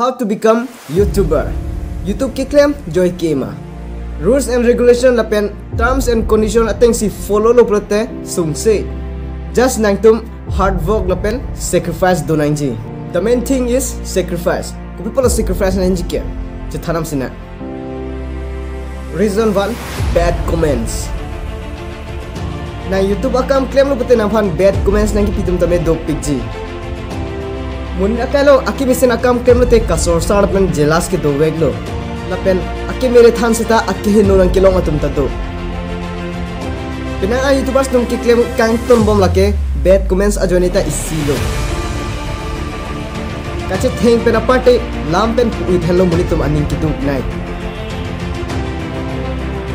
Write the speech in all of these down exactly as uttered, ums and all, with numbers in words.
How to become YouTuber? YouTube keklem joike ma? Rules and regulation lapen terms and condition atengsi follow lo pulote sungse. Just nangtum hard work lapen sacrifice do nangji. The main thing is sacrifice. Kopi apotlo sacrifice nangji ke? Chethan nang sinang. Reason one, bad comments. Nang YouTube akam klemlo pute nangphan bad comments nangkepi atum tame dopikji. Monit akai lo, akemesen akam klemlote kasorsar lapen jealous kedoveklo. Lapen akemele than seta akeheno nangkelong atum ta do. Penang a-YouTubers atum keklem kangtonbom lake bad comments ajoine ta isi lo. Kachetheng pen aparte lam pen pu-it henlo monit atum aning keduk nai.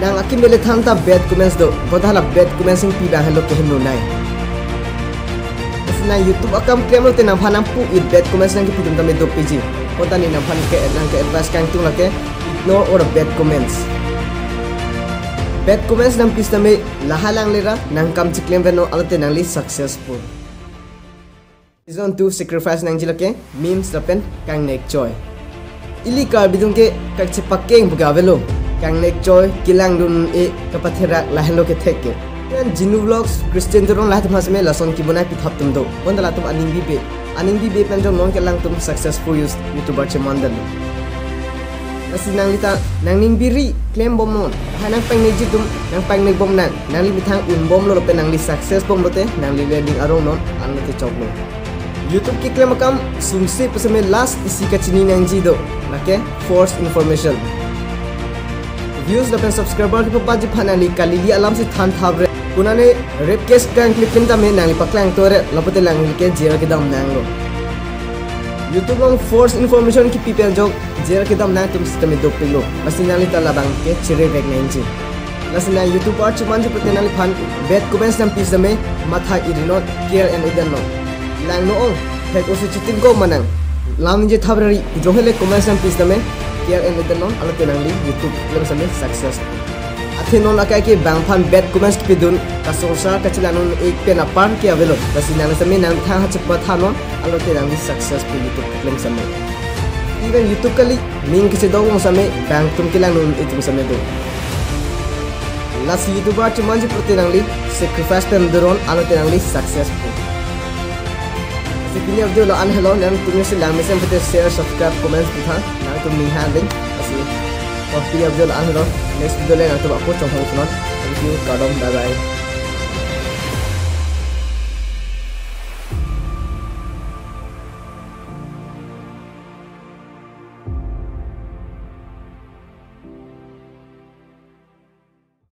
Nang akemele than ta bad comments do, bonta hala bad comments nangpi abang henlo keheno nai. Lasi nang YouTube akam klemlote nangphan nangpu-it bad comments nangkepi atum tame dopikji. Bonta ne nangphan ke nangke-advice kangtung lake ignore all the bad comments. Bad comments nangpi setame lahai langle ra nangkam chiklemveknon, alote nangli successful. Reason two, sacrifice nangji lake memes lapen kangnekchoi. Ili Karbi atum ke kachepakeng pu ke avelo. Kangnekchoi, kelangdun-e, kapatherak lahenlo kethek ke. Yan Jinu Vlogs, Christian Teron lahai atum setame lason kebonai pithap atum do. Bonta latum aning bibe. Aning bibe pen jong non ke alangtum successful YouTuber chemandetlo. Lasi nangli ta nangning biri klembomnon. Lahai nangpangnekji atum nangpangnekbom nang. Nangli methang unbomlo lapen nangli success bomlote nangli le ning arongnon, anlote choklo. YouTube keklem akam sungse pu setame last isi kachini nangji do, lake false information. Views lapen subscriber kepapatji aphan nangli kalili alamsi than thapre. Konane rape case kangklipin tame nangli paklangtore, lapote nangli ke jail kedam nanglo. YouTube along false information kepi pen jok jail kedam nang atum setame dopiklo. Lasi nangli ta labang ke chirevek nangji. Lasi nang YouTuber chemanji pute nangliphan bad comments nangpi setame matha irinon, care and eden non. Langno ong, thek osi chitin ko manang. Lam ningje thap rari, jong hele comments nangpi setame care and eden non, alote nangli YouTube klem setame success. Athe non akai ke bangphan bad comments kepidun, kasorsar kachelangdun-e pen apar ke avelo. Lasi nang setame nangthang ha chepathanon, alote nangli successful YouTube klem setame. Even YouTube kali, ning kachedok along setame, bangtum kelangdun-e atum setame do. Lasi YouTuber chemanji pute nangli sacrifice pen doron, alote nangli successful. Lasi pini a-video la-an helo, nangtum si langmesen pute share, subscribe, comments pitha, nangtum ning hang ding. Lasi, oh, pini a-video la-an helo, next video le nangtum ako chonghong sunon. Thank you, kardom, bye bye.